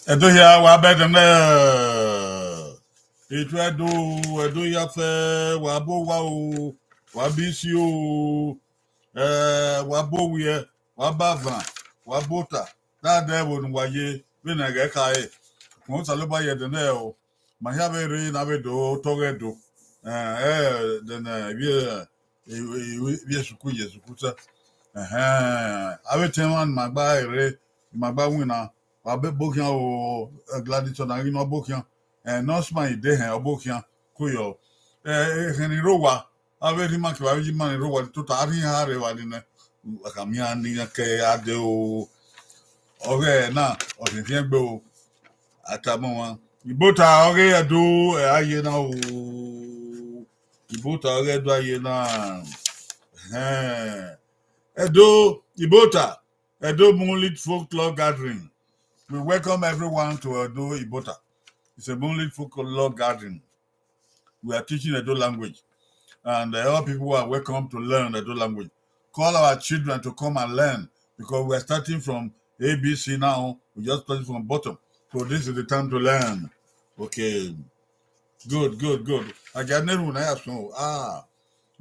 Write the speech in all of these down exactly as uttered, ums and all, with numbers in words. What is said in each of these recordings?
Ẹdo hia, wa bẹdẹ nẹ, etu Ẹdo, Ẹdo ya fẹ, wa bọ owa o, wa bọ isi o, eh, wa bọ owiẹ, wa bọ avan, wa bọ ota, da dẹ ẹvbo ne uwa ye vbene ẹghẹ khare. Ukpọn Osanobua ye ẹdẹ nẹ o, ma hia vbe rre ne a vbe do tọghe Ẹdo, eh, eh, ẹdẹ ne ivbi, ivbi, ivbi esuku ye esuku sẹ. Ẹhẹn, avbe etẹn mwa ne ima gba rre, ima gba winna, wa bọ okhian o, eh, Gladys Ọnaghinọ, ọ bọ okhian, eh, Nọsman Idehẹn, ọ bọ okhian, kuyọ. Eh, ekhẹn ni rre owa, avbe erha ima kevbe avbe iye ima ni rre owa tota, a rhiẹn eha rre evba nii nẹ, a ka miẹn iran ne iran ke a dee o. Ọghe na, ọ khian khian gbe o, a tama ọmwa. Ibota ọghe Ẹdo, eh, a ye na o. Ibota ọghe Ẹdo a ye na. Ẹhẹn. Ẹdo, Ibota, Ẹdo Moonlit Folklore Gathering. We welcome everyone to Ẹdo Ibota. It's a Moonlit Folklore Gathering. We are teaching Ẹdo language. And, uh, all people are welcome to learn Ẹdo language. Call our children to come and learn, because we are starting from A B C now. We just started from bottom. So this is the time to learn. Okay. Good, good, good. A gia ne erhunmwu na ya suẹn o. Ah.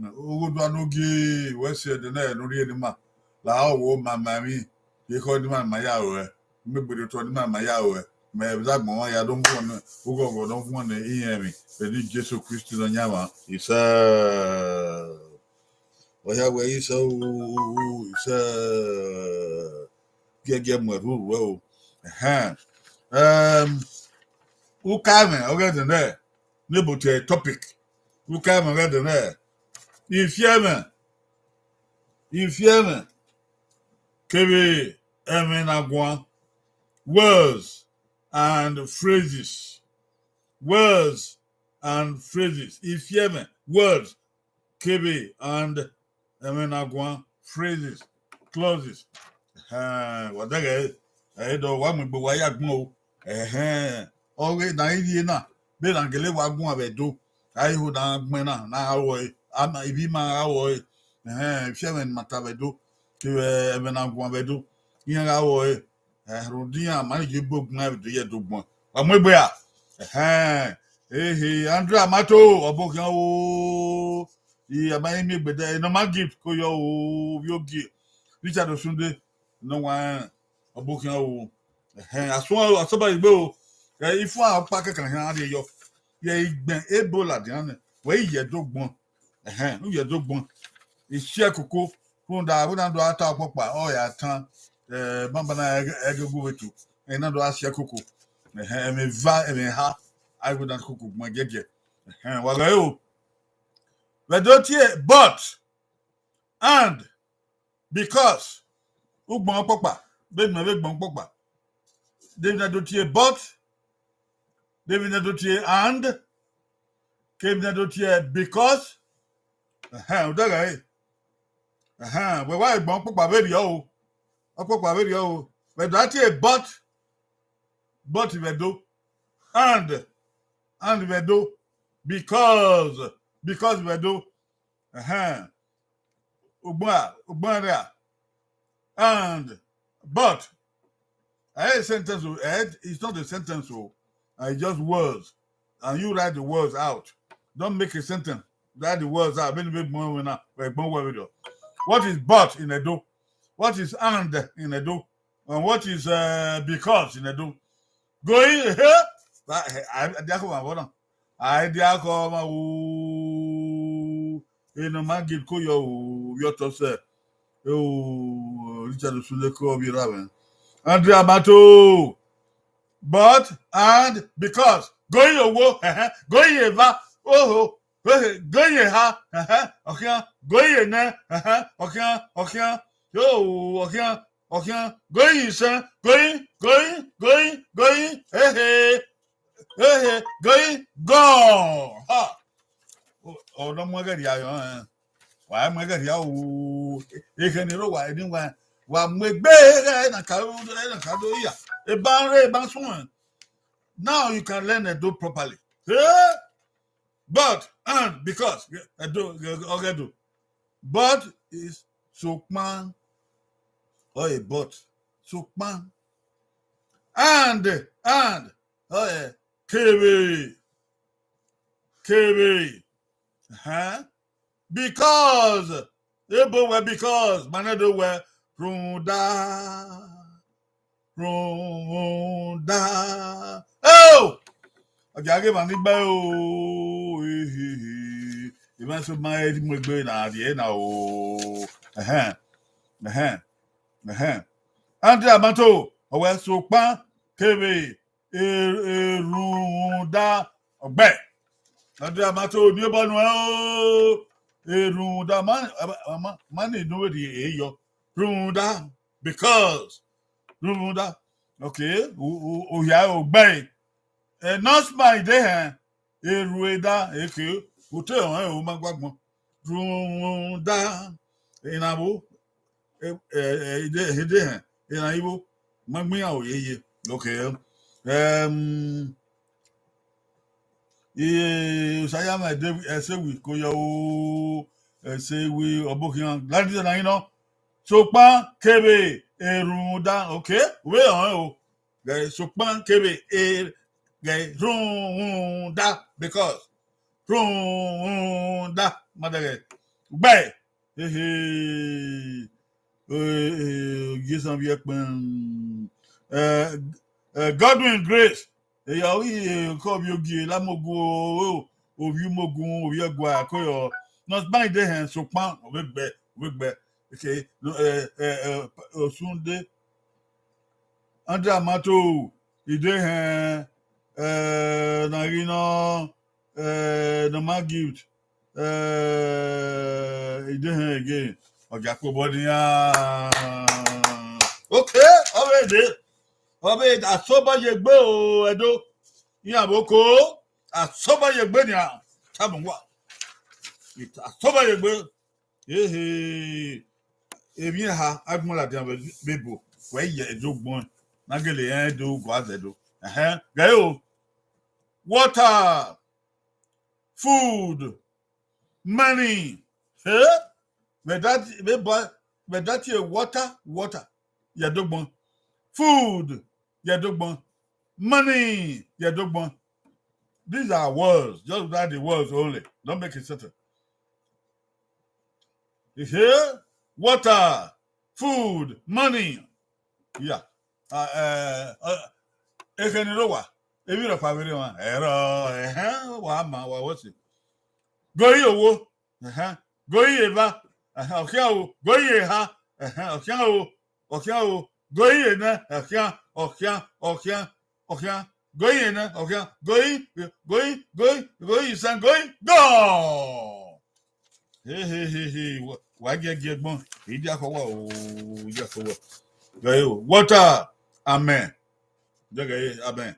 Oghodua ne ogie, wẹ si ẹdẹ na ne u rhie ne ima. La ọ wo ma ma emwi, ye ekhọe ne ima ma ya ruẹ, imegberriotọ ne ima ma ya ruẹ, mẹ vbe agbọn mwa ya do vuọn nẹ, ughọghọ ne ọ vuọn nẹ iran emwi, vbe eni Jesu Kristi Nọyaẹnmwa. Isẹ. Ọ ya wẹ isẹ o, isẹ. Giẹgiẹ mu ẹrhu ruẹ o. Ẹhẹn. Em, uka ẹmwẹ ọghe ẹdẹ nẹ, ne but a topic. Uka ẹmwẹ ọghe ẹdẹ nẹ, ifiẹmwẹ, ifiẹmwẹ kevbe ẹmwẹ ne a guan, words and phrases. Words and phrases. Ifiẹmwẹ, words, kevbe and ẹmwẹ ne a guan, phrases, clauses. Ẹhẹn, wa dẹghẹ ẹre, ẹ i dọ wa mu egbe wa ya gbọn o. Ẹhẹn, ọghe ne a i rhie na, vbene a gele wa guan vbe Ẹdo, a i ho ne a gbẹn na, ne a gha ru ẹre, a ma, ivbi ima gha ru ẹre. Ẹhẹn, ifiẹmwẹ ne ima ta vbe Ẹdo. Kevbe ẹmwẹ ne a guan vbe Ẹdo, iran gha ru ẹre, eh, rhunmwuda iran ma ni ye ebo gbọn vbe Ẹdo, ye Ẹdo gbọn. Wa mu egbe ra? Ẹhẹn. Ehe, Andrew Amato, ọbokhian o. I ama i miẹn egbe dẹ, Norma Gift, ko yọ o, vbe ogie. Richard Osunde, nọ wa rẹn, ọbokhian o. Ẹhẹn, asọn, asọba egbe o. Eh, ifuan ọkpa kẹkan hia rrie yọ. Ye igbẹn ebo ladian nẹ, wẹ i ye Ẹdo gbọn. Ẹhẹn, u ye Ẹdo gbọn. I si ẹkoko, rhunmwuda avbe na do gha ta ọkpọkpa, ọ ya tan, eh, banbanna ẹghẹ, ẹghẹ gu vbe tu, ẹ na do gha si ẹkoko. Ẹhẹn, ẹmwẹ eva, ẹmwẹ eha, a i wẹ na koko gbọn giẹgiẹ. Ẹhẹn, wa ghẹ o. Vbe Ẹdo tie but, and, because, ugbọn ọkpọkpa, vbene imẹ vbe gbọn ọkpọkpa. De vbene a do tie but, de vbene a do tie and, ke vbene a do tie because. Ẹhẹn, u dẹghe ẹre. Ẹhẹn, wẹ wa gbọn ọkpọkpa vberriọ o. Ọkpọkpa vberriọ o. Vbe Ẹdo a tie but, but vbe Ẹdo. And, and vbe Ẹdo. Because, because vbe Ẹdo. Ẹhẹn. Ugbẹn, ugbẹn rria. And, but, a i sentence o, eh, it's not a sentence o. Uh, it's just words. And you write the words out. Don't make a sentence. Write the words out. Vbene vbe gbọn wẹ na, vbe gbọn wẹ vberriọ. What is but in Ẹdo? What is and in Ẹdo? And what is, uh, because in Ẹdo? Going, eh? Ba, eh, a, a dia ko ma vbọ na. A dia ko ma wo. Eno ma gid ko yọ o, yọ tọ sẹ. O, Richard Osunleke, ọ vbe ra mwẹ. Andrew Amato. But, and, because. Going owo, ẹhẹn. Going eva, oho. Going eha, ẹhẹn, ọ khian. Going enẹ, ẹhẹn, ọ khian, ọ khian. Yo, ọ khian, ọ khian. Going isẹn, going, going, going, going. Ehe. Ehe, going, gone. Ha. Ọ, ọ nọ mu ẹghẹ rhia yọ, ẹn. Wa mu ẹghẹ rhia o. Ekhẹ ne erha uwa, eni uwa, wa mu egbe ẹghẹ na ka, na ka do ya. Eba rre, eba suẹn. Now you can learn Edo properly. Eh? But, and, because, Edo, ọghe Edo. But is sokpan. Or a but. Sokpan. And, and, or a kevbe. Kevbe. Huh? Because. Ebo wẹ because. Ma nẹ do wẹ rhunmwuda. Rhunmwuda. Oh! Ọ gia ghe emwa ni gbe o. Ehehe. Emwa eso ma i mu egbe na rrie na o. Ẹhẹn. Ẹhẹn. Ẹhẹn. Andrew Amato, ọ wẹ sokpan kevbe e, e rhunmwuda ọgbẹe. Andrew Amato, ni obọ nuẹn o. E rhunmwuda, ma, ma, ma ni nu vberriọ e yọ. Rhunmwuda, because. Rhunmwuda. Okay, u, u, u hia ọgbẹe. Eh, nọsma i de hẹn, erhuẹda, eke, u te họn ẹre, u ma gua agbọn. Rhunmwuda, enan vbo, eh, eh, eh, i de, i de hẹn, enan ivbo, ma gbe iran ore ye. Okay. Um, eh, Osayama Ẹsewi, ko yọ o, Ẹsewi, ọbokhian, gladys na yinọ. Sokpan kevbe e rhunmwuda, okay, u vbe họn ẹre o. Ghẹ sokpan kevbe e, ghẹ rhunmwuda, because. Rhunmwuda, ma dẹghẹ. Gbe. Ehe. Eh, eh, Jesu vbe ẹkpẹn. Eh, eh, Godwin Grace. Eya, ovbi, eh, ke ovbi ogie, la mogun o, ovbi umogun, ovbi ẹguae, ko yọ. Nọsma i de hẹn, sokpan, ọ vbe gbe, ọ vbe gbe. Okay, no, eh, eh, eh, Osunde. Andrew Amato, i de hẹn, eh, na ghi nọ, eh, Norma Gift, eh, i de hẹn again. Ọ gia kpe obọ nian. Okay, ọ vbe de. Ọ vbe de, asobọ ye egbe o, Ẹdo. Iran vbe oko, asobọ ye egbe nian. Tama uwa. Asobọ ye egbe. Ehe, emwi eha, agbọn ladian vbe, vbe ebo, wẹ i ye Ẹdo gbọn, na gele rẹn do gua zẹ do. Ẹhẹn, ghẹ o. Water, food, money. Eh? Vbe that, vbe ba, Vbe da tie water, water, ya do gbọn. Food, ya do gbọn. Money, ya do gbọn. These are words, just write the words only. Don't make it sentence. You hear? Water, food, money. Yeah. Ah, eh, eh, ekheni rre owa, emwi rhọkpa vbe rre emwa, ẹrọ, ẹhẹn, wa ma, wa wẹ si. Goi ye owo, ẹhẹn, goi ye eva, ẹhẹn, ọ khian o, goi ye eha, ẹhẹn, ọ khian o, ọ khian o, goi ye nẹ, ọ khian, ọ khian, ọ khian, ọ khian, goi ye nẹ, ọ khian, goi, goi, goi, goi ye isẹn, goi, gone. He, he, he, he, wa, wa giẹgiẹ gbọn, idiakhọwa o, idiakhọwa. Ghe o, water, amen. Ghe, amen.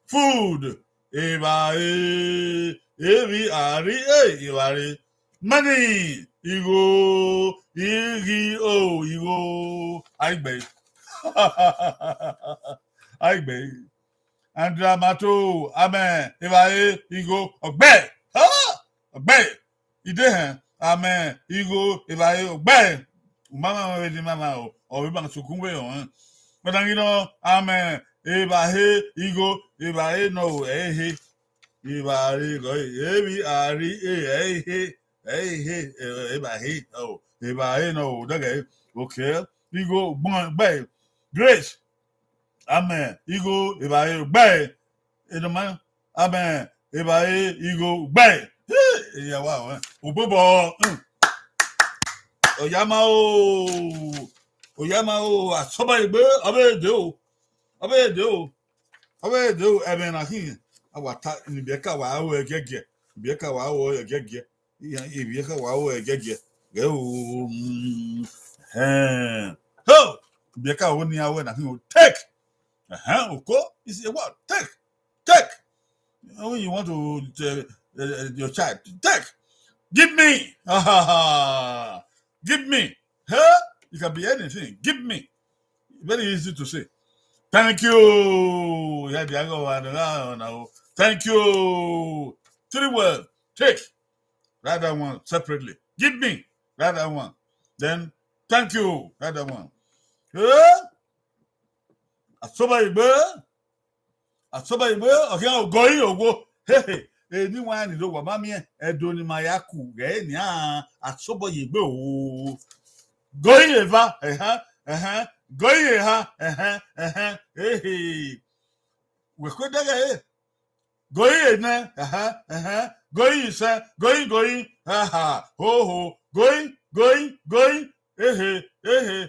Food, evbare, emwi a rri, e, evbare. Money, igho, ighi, o, igho. Aigbe. Aigbe. Andra Mato, amen. Evbare, igho, ọgbẹe. Ha! Ọgbẹe. Idehẹn, amen. Igho, evbare, ọgbẹe. U ma ma vbe ne ima ma o, ọ vbe ma sokun vbe ọnrẹn. Kpẹdangin nọ, amen. Evbare, igho, evbare nọ o, ẹ i he. Evbare, igho, emwi a rri, e, ẹ i he, ẹ i he, e, evbare, o, evbare nọ o, dẹgẹ, okay. Igho, ọgbẹe, ọgbẹe. Grace, amen. Igho, evbare, ọgbẹe. Enọma, amen. Evbare, igho, ọgbẹe. He, eya wa, obobọ, hmm. Oyama o, oyama o, Asobayegbe, ọ vbe de o, ọ vbe de o, ọ vbe de o, ẹmwẹ na khin, a wa ta, ne ibiẹka wa ru ẹgiẹgiẹ, ibiẹka wa ru ẹgiẹgiẹ, ibiẹka wa ru ẹgiẹgiẹ, ghẹ o, mm, ẹhẹn. Ho, ibiẹka wo ne iran ru ẹna khin o, take. Ẹhẹn, oko, is a word, take, take. When you want to, uh, uh, your child, take. Give me. Give me. Hey, it can be anything. Give me. Very easy to say. Thank you. Yeah, the other one, uh, now. Thank you. Three words. Take. Write that one separately. Give me. Write that one. Then, thank you. Write that one. Eh? Asobayegbe. Asobayegbe, ọ khian goi ye owo. Hehe, eni wa ni do wa ma miẹn, ẹdo ne ima ya ku, ghẹ nian, Asobayegbe o. Goi ye eva, ẹhẹn, ẹhẹn, goi ye eha, ẹhẹn, ẹhẹn, hehe. Wẹ kue dẹghe ẹre. Goi ye nẹ, ẹhẹn, ẹhẹn, goi ye isẹn, goi, goi, ha, ha, ho, ho, goi, goi, goi, ehe, ehe.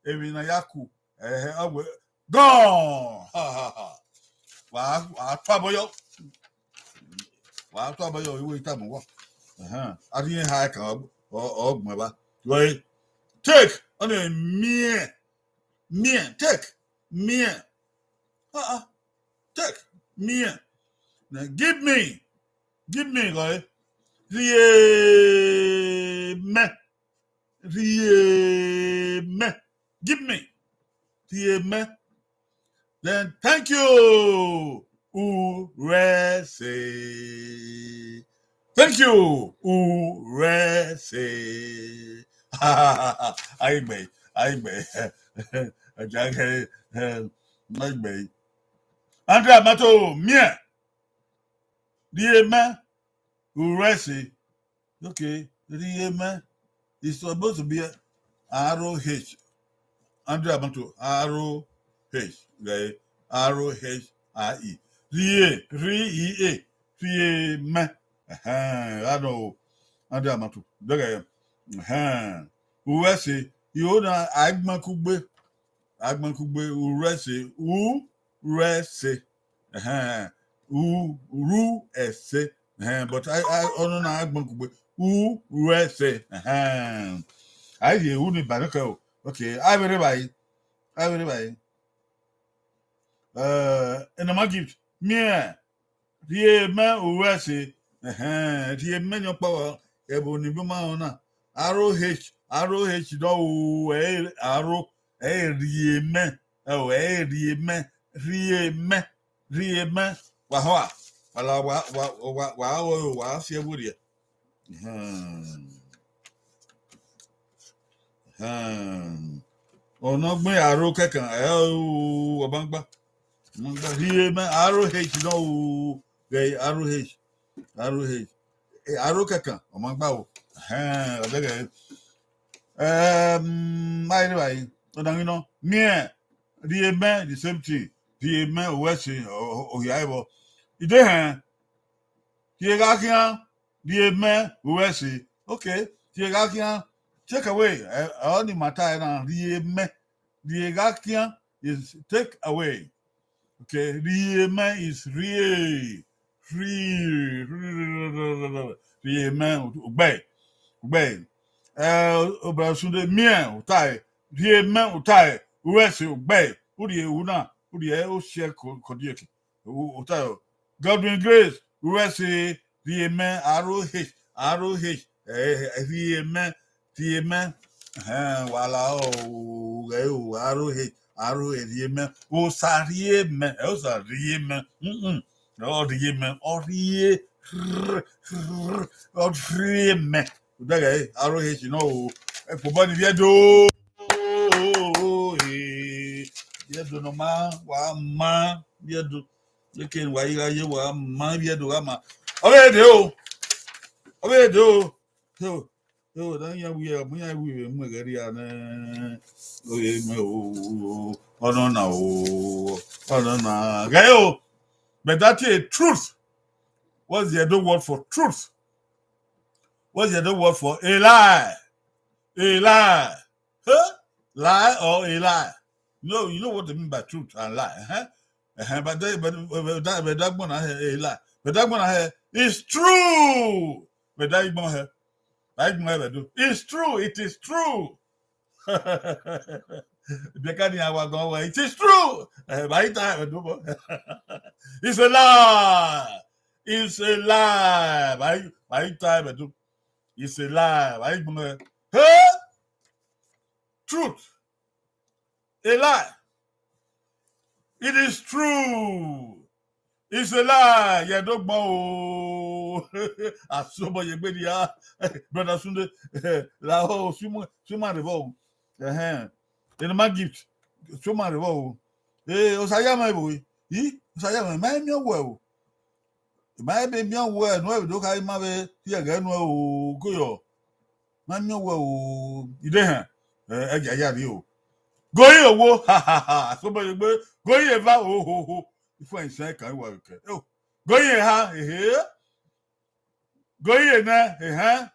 Emwi ne a ya ku, ẹhẹn, ọ wẹ, gone! Ha, ha, ha. Wa, wa tu abọyọ. Wa tu abọyọ, iwe i tama uwa. Ẹhẹn, a rhie ha ẹkan, ọ, ọ, ọ gbẹn ba. Wẹ, take, ọnii miẹn, miẹn, take, miẹn. Ah, ah, take, miẹn. Then give me, give me, guy. Rhie mẹ. Rhie mẹ. Give me. Rhie mẹ. Then thank you. U rẹ ẹse. Thank you. U rẹ ẹse. Aigbe, aigbe. Aigbe. Andra Mato, miẹn. Rhie mẹ. U rẹ ẹse. Okay, rhie mẹ. It's supposed to be R O H. Andra Mato, R O H, right? R O H I E. Rhie, rhie, rhie mẹ. Ẹhẹn, I know. Andra Mato. Dẹgẹ, ẹhẹn. U rẹ ẹse, I ho na, aigbankugbe. Aigbankugbe, u rẹ ẹse, u rẹ ẹse. Ẹhẹn, u ru ẹse. Ẹhẹn, but I, I, ọnọna aigbankugbe, u rẹ ẹse. Ẹhẹn. A i rhie u ni ba nẹ kẹ o. Okay, a i vbe rre evbare. A i vbe rre evbare. Eh, enọma gift, miẹn. Rhie mẹ u rẹ ẹse. Ẹhẹn, rhie mẹ ni ọkpa vbọ, ẹvbo ne I ma rẹn na. R O H, R O H dọ o, ẹ i R O, ẹ i rhie mẹ, ẹ o, ẹ i rhie mẹ, rhie mẹ, rhie mẹ. Wa họa, wa la, wa, wa, wa, wa, wa, wa si ẹvbo rhie. Ẹhẹn. Ẹhẹn. Ọ nọ gbẹn aro kẹkan, ẹ o, ọ ma gba. Ọ ma gba. Rhie mẹ, R O H nọ o. Ghẹ R O H. R O H. Eh, aro kẹkan, ọ ma gba o. Ẹhẹn, ọ dẹghẹ. Ẹm, ma rre vbe, ọ na ghi nọ. Miẹn, rhie mẹ, the same thing. Rhie mẹ, uwẹ ẹse, ọ, ọ, ọ hia ẹvbo. Idehẹn, rhie gha khian, rhie mẹ, uwẹ ẹse. Okay, rhie gha khian, take away, ẹ, ọ ni ma ta ẹre na, rhie mẹ. Rhie gha khian is take away. Okay, rhie mẹ is rhie, rhie, rhie mẹ, ugbẹe, ugbẹe. Ẹ, obra Sunday, miẹn, u ta ẹre, rhie mẹ, u ta ẹre, uwẹ ẹse, ugbẹe, u rhie ru na, u rhie osiẹko, kọdiẹki. U, u ta ẹre, Godwin Grace, uwẹ ẹse, rhie mẹ, R O H, R O H, eh, rhie mẹ, rhie mẹ. Ẹhẹn, wa la o, ghẹ o, R O H, R O H, rhie mẹ, Osa rhie mẹ, ẹ, Osa rhie mẹ, mm, mm, ọ rhie mẹ, ọ rhie, ọ rhie mẹ. Udaghẹ R O H nọ o, ẹkpo bọ ni vbiẹ do. Vbiẹ do nọ ma, wa ma vbiẹ do. Eke wa i gha ye, wa ma vbiẹ do gha ma. Ọ vbe de o. Ọ vbe de o. Yo, yo, da yan wi, mu yan wi vbe mu ẹghẹ rria nẹ. Oye mẹ o, ọ nọ na o, ọ nọ na. Ghẹ o. But that is truth. What's the Edo word for truth? What's the Edo word for a lie? A lie. Huh? Lie or a lie? You know, you know what they mean by truth and lie, huh? Uh-huh. But they, but, but that, but that one I hear a lie. But that one I hear, it's true. But that one I hear, that one I hear, it's true. It is true. They can't hear what God, it is true. Eh, but it, it's a lie. It's a lie. But, but it's a lie. Huh? Truth. A lie. It is true. It's a lie. Ye do gbọn o. Asobọ ye gbe dia. Brother Sunday. La o, suma, suma revọ o. Ẹhẹn. Ene ma gift. Suma revọ o. Eh, Osa ya ma evo. I, Osa ya ma, ma miẹn wẹ o. Ma ebe miẹn wẹ, nuẹ vbe do kha ima vbe rhie ẹghẹ nuẹ o, goyọ. Ma miẹn wẹ o, idehẹn, ẹ, ẹ gia ya rrie o. Goyin owo, ha, ha, ha, asobọ ye gbe, goyin eva, ho, ho, ho. Ifuẹn isẹn kan wa kẹ. Eo, goyin eha, ehe. Goyin enẹ, ehẹn.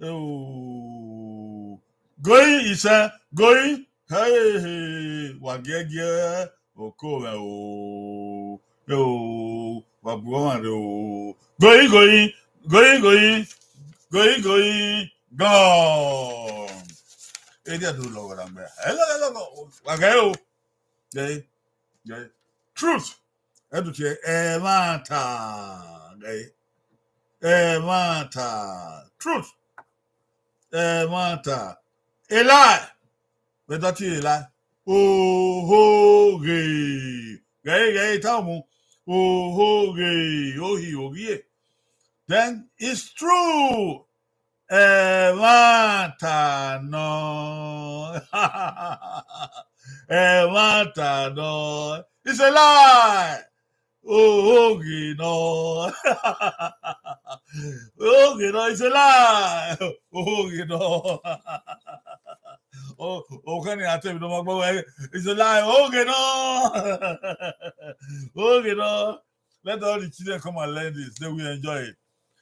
Eo, goyin isẹn, goyin, hey, wa giẹgiẹ, oko mwẹ o, eo, wa bu ọmwa rre o. Goyin, goyin, goyin, goyin, goyin, goyin, gone. Edia do lọghọ na mẹ. Ẹ lọghọ, ẹ lọghọ, wa gẹ o. Gẹ, gẹ. Truth. Ẹ do tie ẹmwata. Gẹ. Ẹmwata. Truth. Ẹmwata. A lie. Vbe dọti a lie. Ohoghe. Ghẹ, ghẹ, ta mu. Ohoghe. Ohi, oghie. Then it's true. Ẹmwata nọ. Ẹmwata nọ. It's a lie. Ohoghe nọ. Ohoghe nọ, it's a lie. Ohoghe nọ. Oh, oh, can you tell me no more? It's a lie. Ohoghe nọ. Ohoghe nọ. Let all the children come and learn this. They will enjoy it.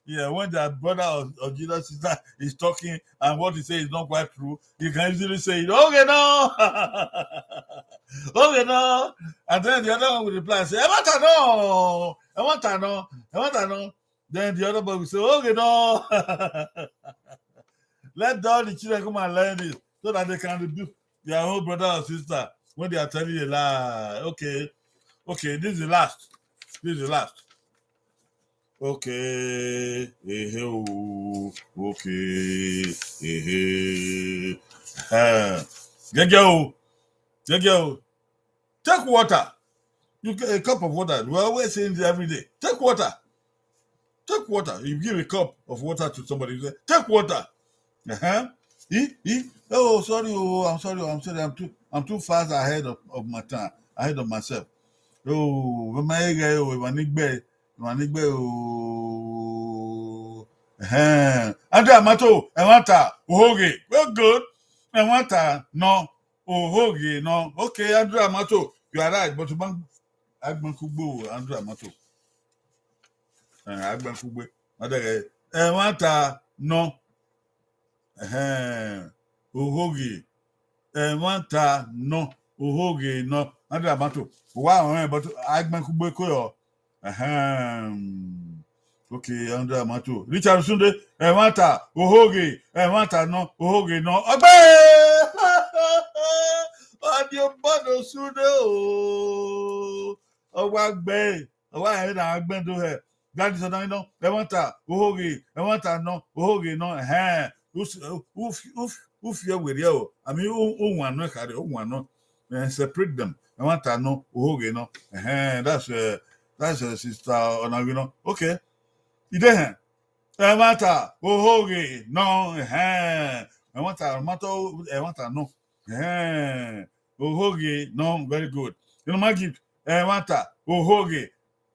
Yeah, when their brother or, or junior sister is talking and what he say is not quite true, you can easily say it. Okay, no. Okay, no. And then the other one will reply and say, "Ẹ má ta nọ, ẹ má ta nọ, ẹ má ta nọ." Then the other boy will say, "Okay, no." Let all the children come and learn this so that they can rebuke their own brother or sister when they are telling a lie. Okay, okay, this is the last. This is the last. Okay, ehe o, okay, ehe. Eh, gẹgẹ o, gẹgẹ o. Take water. You get a cup of water. We always saying this every day. Take water. Take water. You give a cup of water to somebody. You say, "Take water." Uh-huh. He, he, oh, sorry, oh, I'm sorry, oh, I'm sorry, I'm too, I'm too fast ahead of, of my time, ahead of myself. Oh, vbe ma ghe, oh, emwa ni gbe, emwa ni gbe, oh, eh, Andrew Amato, ẹmwata, ohoghe, well, good, ẹmwata nọ, ohoghe nọ. Okay, Andrew Amato, you are right, but man, Agbankugbe, oh, Andrew Amato. Eh, Agbankugbe, ma dẹghe, ẹmwata nọ. Ẹhẹn, ohoghe, ẹmwata nọ, ohoghe nọ. Andrew Amato, wa rẹn, but Agbankugbe ko yọ. Ẹhẹn. Okay, Andrew Amato. Richard Osunde, ẹmwata, ohoghe, ẹmwata nọ, ohoghe nọ. Ọgbe! Ọni obọ ne Osunde o. Ọ wa gbe, ọ wa rẹn na gbẹn do hẹ. Gladys Ọdanghinọ, ẹmwata, ohoghe, ẹmwata nọ, ohoghe nọ, ẹhẹn. Us-, uf-, uf-, ufiẹ werriẹ o. I mean, u-, u wan nọ khare, u wan nọ. Eh, separate them. Ẹmwata nọ, ohoghe nọ. Ẹhẹn, that's, uh, that's, uh, Sister Ọdanghinọ. Okay. Idehẹn. Ẹmwata, ohoghe nọ, ẹhẹn. Ẹmwata, ẹmwata, ẹmwata nọ. Ẹhẹn. Ohoghe nọ, very good. Enoma Gift, ẹmwata, ohoghe,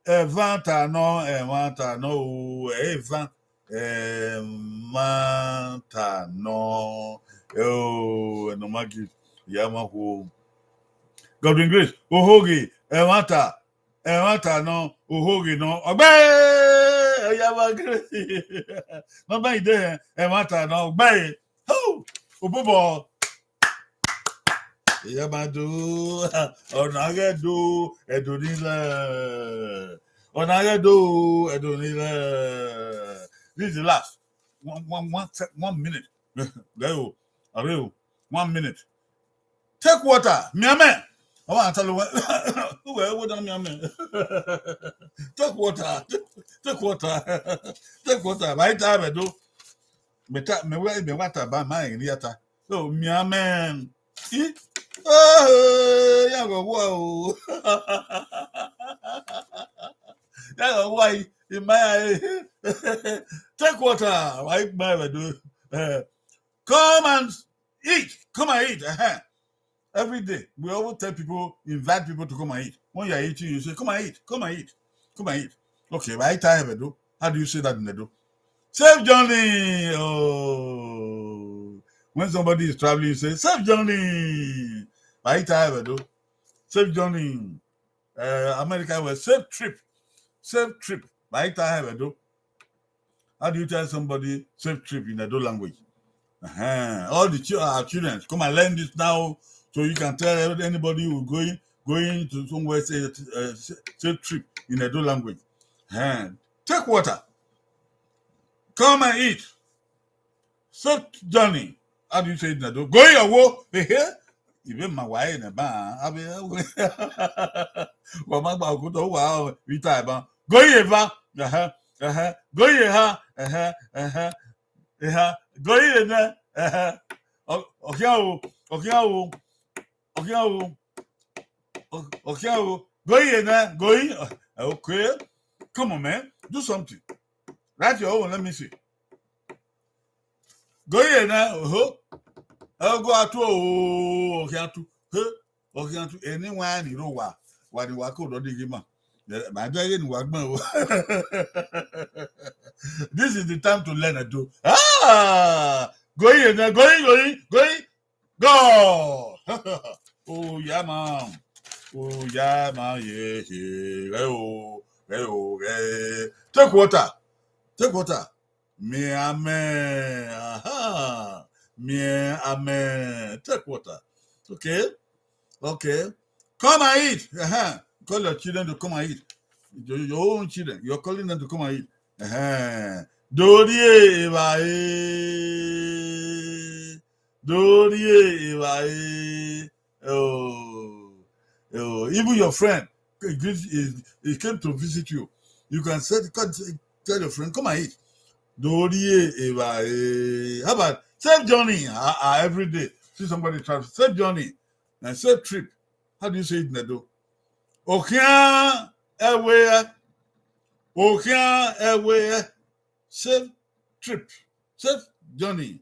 ẹmwata nọ, ẹmwata nọ, o, ẹvan, ẹmwata nọ, o, Enoma Gift, ya ma khuo. Godwin Grace, ohoghe, ẹmwata, ẹmwata nọ, ohoghe nọ, ọgbe, ẹyama Grace. Nọmba idehẹn, ẹmwata nọ, ọgbe, ho, obubọ. Iya ma do, ọna ghẹ do, ẹdo ni lẹ. Ọna ghẹ do, ẹdo ni lẹ. This is the last. One, one, one sec, one minute. There you go. One minute. Take water. Miẹn amẹ. Ọ wa ta lo wẹ. Uwẹ wo da miẹn amẹ. Take water. Take water. Take water. Vbe a i ta vbe do. Mẹ ta, mẹ wẹ, mẹ wa ta ba ma rẹn ne I ya ta. So, miẹn amẹ. I, oh, ya ghọ wa o. Ya ghọ wa i, I ma ya e. Take water. Wa i gba vbe do. Eh, come and eat. Come and eat. Uh-huh. Every day, we always tell people, invite people to come and eat. When you are eating, you say, "Come and eat, come and eat, come and eat." Okay, vbe a i ta hẹ vbe do? How do you say that in Edo? Safe journey. Oh, when somebody is traveling, you say, "Safe journey." Vbe a i ta hẹ vbe do? Safe journey. Uh, America will, "Safe trip." Safe trip. Vbe a i ta hẹ vbe do? How do you tell somebody "safe trip" in Edo language? Uh-huh. All the chi-, our children, come and learn this now, so you can tell anybody who going, going to somewhere, say, uh, "safe trip" in Edo language. Uh-huh. Take water. Come and eat. Safe journey. How do you say it in Edo? Go your wo. Ehe. Ibe ma wa e ne ba, abi, wa ma gba okuta wa o, vita ba. Go ye va. Aha, aha. Go ye ha. Aha, aha. Eha. Go ye ne. Aha. O-, okhian o, okhian o, okhian o, o-, okhian o. Go ye ne, go ye. Okay. Come on, man. Do something. Write your own. Let me see. Go ye na, oho. Ẹgo atu o, okhian atu. He, okhian atu. Eni wa ni ro wa. Wa ni wa ko do digi ma. Eh, ma de ye ni wa gbọn o. This is the time to learn Edo. Ah! Go ye na, go ye, go ye, go ye. Go! Oh, yeah, man. Oh, yeah, man. Yeah, yeah. Hey, oh, hey, oh, hey. Take water. Take water. Miẹn amẹ. Aha. Miẹn amẹ. Take water. Okay? Okay. Come and eat. Aha. Call your children to come and eat. Your, your own children. You're calling them to come and eat. Aha. Dorie evbare. Dorie evbare. Oh, oh, even your friend, he, he, he came to visit you. You can say, tell your friend, "Come and eat." Dorie evbare. How about safe journey? Ah, ah, every day. See somebody travel. Safe journey. And safe trip. How do you say it in Edo? Okhian ẹwe. Okhian ẹwe. Safe trip. Safe journey.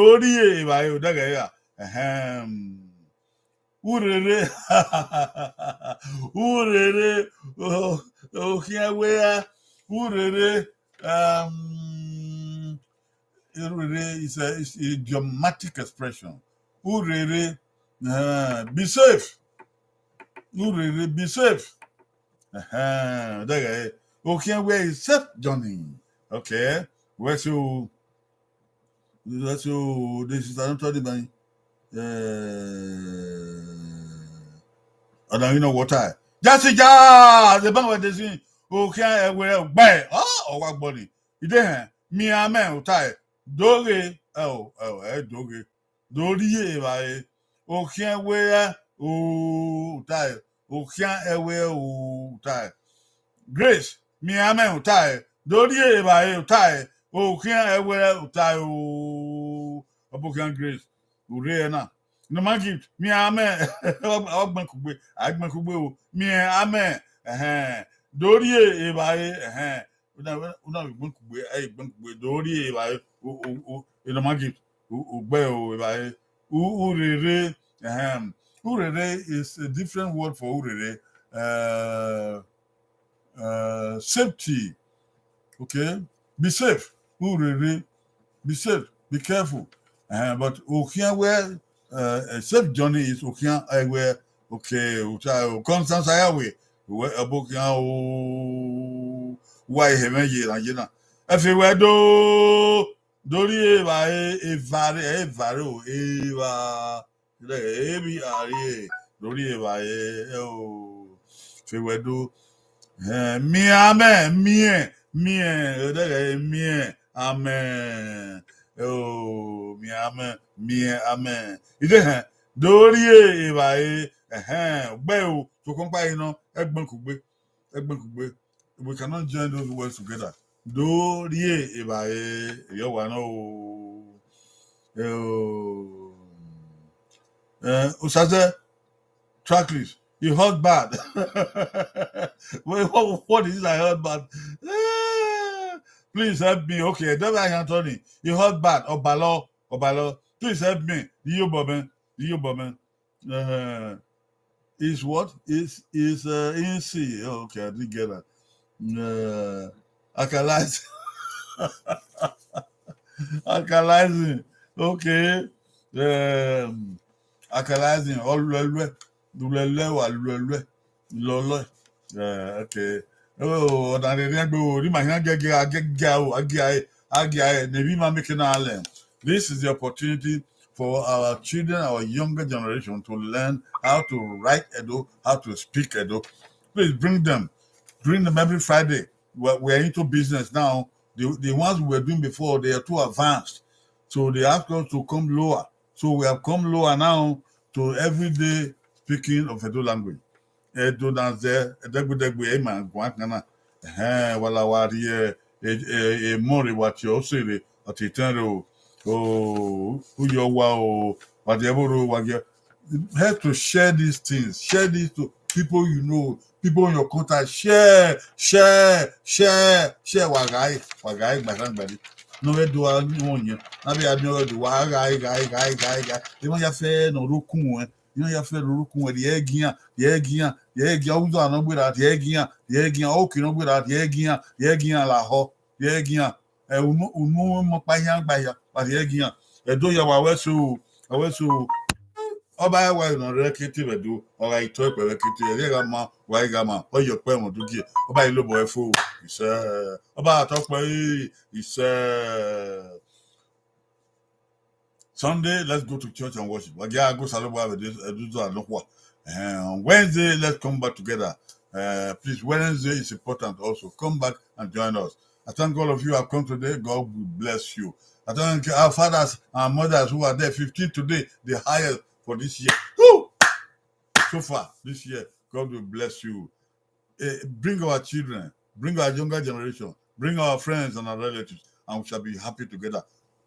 do rhie evbare odẹghẹ ra. Ẹhẹn. Urere, urere, o, okhian wẹ ra, urere, um, urere is a, is a idiomatic expression. Urere, uh, be safe. Urere, be safe. Ẹhẹn, odẹghẹ, okhian wẹ is safe journey. Okay, wẹ so, wẹ so, this is another thing, man. Eh, ọna ghi nọ wọta. Just, just, the bank wẹ de sin, okhian ẹwẹ gbe, ọ, ọ wa gbọ ni. Idehẹn, miẹn amẹ ota ẹ, do ghe, ẹ o, ẹ o, ẹ do ghe. Do rhie evbare, okhian wẹ ra, o, ota ẹ, okhian ẹwẹ ra, o, ota ẹ. Grace, miẹn amẹ ota ẹ, do rhie evbare ota ẹ, okhian ẹwẹ ra, ota ẹ, o. Ọbokhian Grace, u rre ẹre na. Norma Gift, miẹn amẹ, ọ gbẹn kugbe, a gbẹn kugbe o, miẹn amẹ, ẹhẹn, do rhie evbare, ẹhẹn, una, una vbe gbẹn kugbe, ẹ i gbẹn kugbe, do rhie evbare, o, o, o, Norma Gift, u, u gbe o evbare, u, urere, ẹhẹn, urere is a different word for urere, uh, uh, safety. Okay, be safe. Urere, be safe, be careful. Uh, but okhian wẹ, uh, a safe journey is okhian ẹwẹ, okay, ota, o, Constance Ayawe, wẹ, ọbokhian o, wa ihe mwẹ ye na, ye na. Ẹfe wẹ do, do rhie evbare, evbare, evbare o, evba. Emwi a rhie, do rhie evbare, ẹ o, fe wẹ do. Ẹhẹn, miẹn amẹ, miẹn, miẹn, odẹghẹ miẹn amẹ, ẹ o, miẹn amẹ, miẹn amẹ. Idehẹn, do rhie evbare, ẹhẹn, gbe o, sokpan kpa ghi nọ, ẹ gbẹn kugbe, ẹ gbẹn kugbe. We cannot join those words together. Do rhie evbare, erriọ wa nọ o. Ẹ o. Eh, Osaze, tracklist, it hot bad. What, what, what is it that hot bad? Eh, please help me. Okay, Dọba Anthony, it hot bad. Ọbalọ, Ọba lọ, please help me. Iyobọ mẹ, iyobọ mẹ. Uh, is what? Is, is, uh, in C. Oh, okay, I didn't get that. Uh, Akalaizin. Akalaizin. Okay. Um, Akalaizin. Ọluẹluẹ. Luẹluẹ wa luẹluẹ. Lọlọe. Uh, okay. Oh, ọna rherriẹn gbe o, rhima hian giagia, giagia o, agiae, agiae, ne emwi ma make na lẹ. This is the opportunity for our children, our younger generation to learn how to write Edo, how to speak Edo. Please bring them. Bring them every Friday. We're, we're into business now. The, the ones we were doing before, they are too advanced. So they ask us to come lower. So we have come lower now to everyday speaking of Edo language. Edo na zẹ, ẹdẹgbẹdẹgbe, ẹ ma guan kan na. Ẹhẹn, wa la wa rhie, e, e, emọ rre wa tie ọse rre, ọ tie etẹn rre o. O, u yọ wa o, wa die ẹvbo rre o, wa gie. Help to share these things. Share these to people you know, people in your contact. Share, share, share, share. Wa ghae, wa ghae, gbasan gbadi. Ne ọ ghẹ do a wọn yẹn. Na vbe a miẹn ọghẹ do, wa ghae, ghae, ghae, ghae, ghae. Emwa ya fẹ ne ọ rre okun ruẹn. Iran ya fẹ roro kun wẹ rhie ẹgian, rhie ẹgian, rhie ẹgian, uza nọ gberra, rhie ẹgian, rhie ẹgian, oke nọ gberra, rhie ẹgian, rhie ẹgian lahọ, rhie ẹgian, ẹ, unu, unu mọ kpa hian gba hia, wa rhie ẹgian. Ẹdo ya wa wẹ so, wa wẹ so. Ọba ẹwa nọ rẹ kete vbe do, ọ gha itọ ẹkpẹ vbe kete, ẹghẹ gha ma, wa gha ma, ọ yọ ọkpẹ ẹmwẹ udugie, ọba ilobọ ẹfo, isẹ, ọba atọkpẹ, isẹ. Sunday, let's go to church and worship. Wa gia go Osanobua vbe Ẹdo, Ẹdo Zọa nọkhua. Uh, Wednesday, let's come back together. Uh, please, Wednesday is important also. Come back and join us. I thank all of you who have come today. God will bless you. I thank our fathers and mothers who are there, fifteen today, the highest for this year. Woo! So far, this year, God will bless you. Eh, bring our children, bring our younger generation, bring our friends and our relatives, and we shall be happy together.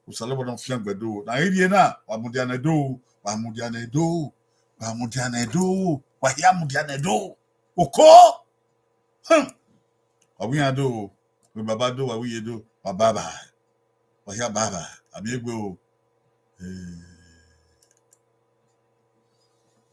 Osanobua ne ọ fiangbe do. Na i rhie na, wa mudia ne do, wa mudia ne do, wa mudia ne do, wa hia mudia ne do. Oko! Hmm. Wa wi iran do, we baba do, wa wi iye do, wa baba. Wa hia baba, a miẹn egbe o. Eh.